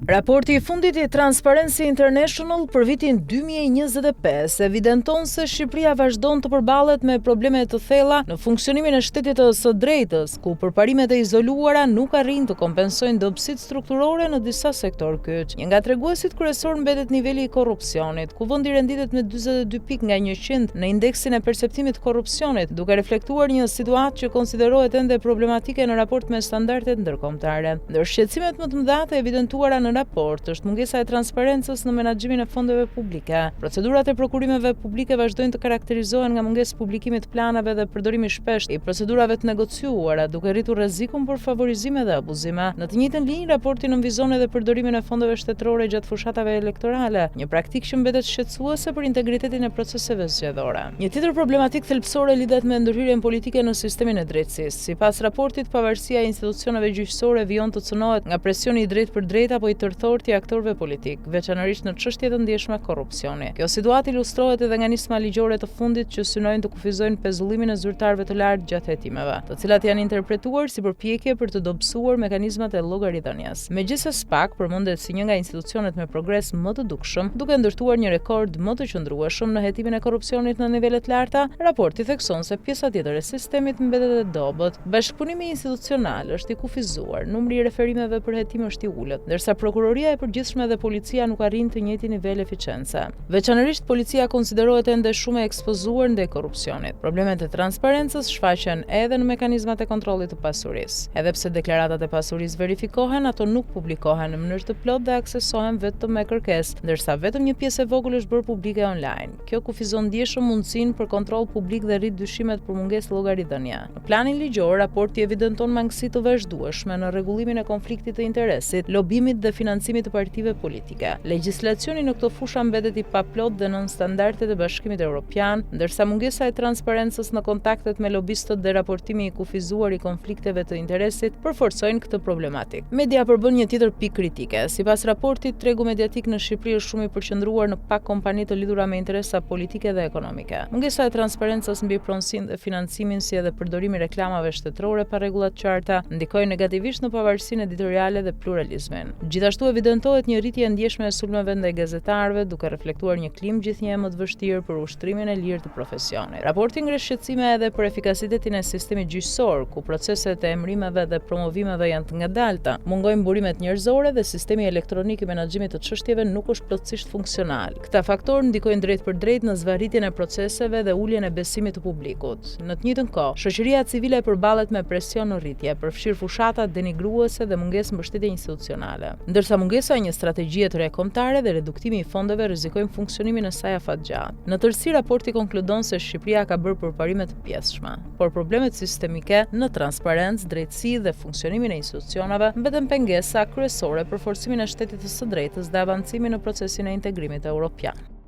Raporti i fundit i Transparency International për vitin 2025 evidenton se Shqipëria vazhdon të përballet me probleme të thella në funksionimin e shtetit të së drejtës, ku përparimet e izoluara nuk arrijnë të kompensojnë dobësitë strukturore në disa sektorë kyç. Një nga treguesit kryesorë mbetet niveli i korrupsionit, ku vendi renditet me 42 pikë nga 100 në indeksin e perceptimit të korrupsionit, duke reflektuar një situatë që konsiderohet ende problematike në raport me standardet ndërkombëtare. Ndër shqetësimet më të mëdha të evidentuara në raport është mungesa e transparencës në menaxhimin e fondeve publike. Procedurat e prokurimeve publike vazhdojnë të karakterizohen nga mungesë publikimi të planeve dhe përdorimi i shpeshtë i procedurave të negociuara, duke rritur rrezikun për favorizime dhe abuzime. Në të njëjtën linjë, raporti nënvizon edhe përdorimin e fondeve shtetërore gjatë fushatave elektorale, një praktikë që mbetet shqetësuese për integritetin e proceseve zgjedhore. Një tjetër problematikë thelbësore lidhet me ndërhyrjen politike në sistemin e drejtësisë. Sipas raportit, pavarësia e institucioneve gjyqësore vijon të cënohet nga presioni i drejtpërdrejtë apo i tërthortë i aktorëve politikë, veçanërisht në çështje të ndjeshme korrupsioni. Kjo situatë ilustrohet edhe nga nisma ligjore të fundit që synojnë të kufizojnë pezullimin e zyrtarëve të lartë gjatë hetimeve, të cilat janë interpretuar si përpjekje për të dobësuar mekanizmat e llogaridhënies. Megjithëse SPAK përmendet si një nga institucionet me progres më të dukshëm, duke ndërtuar një rekord më të qëndrueshëm në hetimin e korrupsionit në nivele të larta, raporti thekson se pjesa tjetër e sistemit mbetet e dobët. Bashkëpunimi institucional është i kufizuar, numri i referimeve për hetim është i ulët, ndërsa Prokuroria e Përgjithshme dhe policia nuk arrijnë të njëjtin nivel eficience. Veçanërisht policia konsiderohet ende shumë e ekspozuar ndaj korrupsionit. Problemet e transparencës shfaqen edhe në mekanizmat e kontrollit të pasurisë. Edhe pse deklaratat e pasurisë verifikohen, ato nuk publikohen në mënyrë të plotë dhe aksesohen vetëm me kërkesë, ndërsa vetëm një pjesë e vogël është bërë publike online. Kjo kufizon ndjeshëm mundësinë për kontroll publik dhe rrit dyshimet për mungesë llogaridhënie. Në planin ligjor, raporti evidenton mangësi të vazhdueshme në rregullimin e konfliktit të interesit, lobimit dhe financimit të partive politike. Legjislacioni në këto fusha mbetet i paplotë dhe nën standardet e Bashkimit Evropian, ndërsa mungesa e transparencës në kontaktet me lobistët dhe raportimi i kufizuar i konflikteve të interesit përforcojnë këtë problematikë. Media përbën një tjetër pikë kritike. Sipas raportit, tregu mediatik në Shqipëri është shumë i përqendruar në pak kompani të lidhura me interesa politike dhe ekonomike. Mungesa e transparencës mbi pronësinë dhe financimin, si edhe përdorimi i reklamave shtetërore pa rregulla të qarta, ndikojnë negativisht në pavarësinë editoriale dhe pluralizmin. Gjithashtu evidentohet një rritje e ndjeshme e sulmeve ndaj gazetarëve, duke reflektuar një klimë gjithnjë e më të vështirë për ushtrimin e lirë të profesionit. Raporti ngre shqetësime edhe për efikasitetin e sistemit gjyqësor, ku proceset e emërimeve dhe promovimeve janë të ngadalta, mungojnë burimet njerëzore dhe sistemi elektronik i menaxhimit të çështjeve nuk është plotësisht funksional. Këta faktorë ndikojnë drejtpërdrejt në zvarritjen e proceseve dhe uljen e besimit të publikut. Në të njëjtën kohë, shoqëria civile përballet me presion në rritje, përfshirë fushata denigruese dhe mungesë mbështetje institucionale. Ndërsa mungesa e një strategjie të re kombëtare dhe reduktimi i fondeve rrezikojnë funksionimin e saj afatgjatë. Në tërësi, raporti konkludon se Shqipëria ka bërë përparime të pjesshme, por problemet sistemike në transparencë, drejtësi dhe funksionimin e institucioneve mbeten pengesa kryesore për forcimin e shtetit të së drejtës dhe avancimin në procesin e integrimit europian.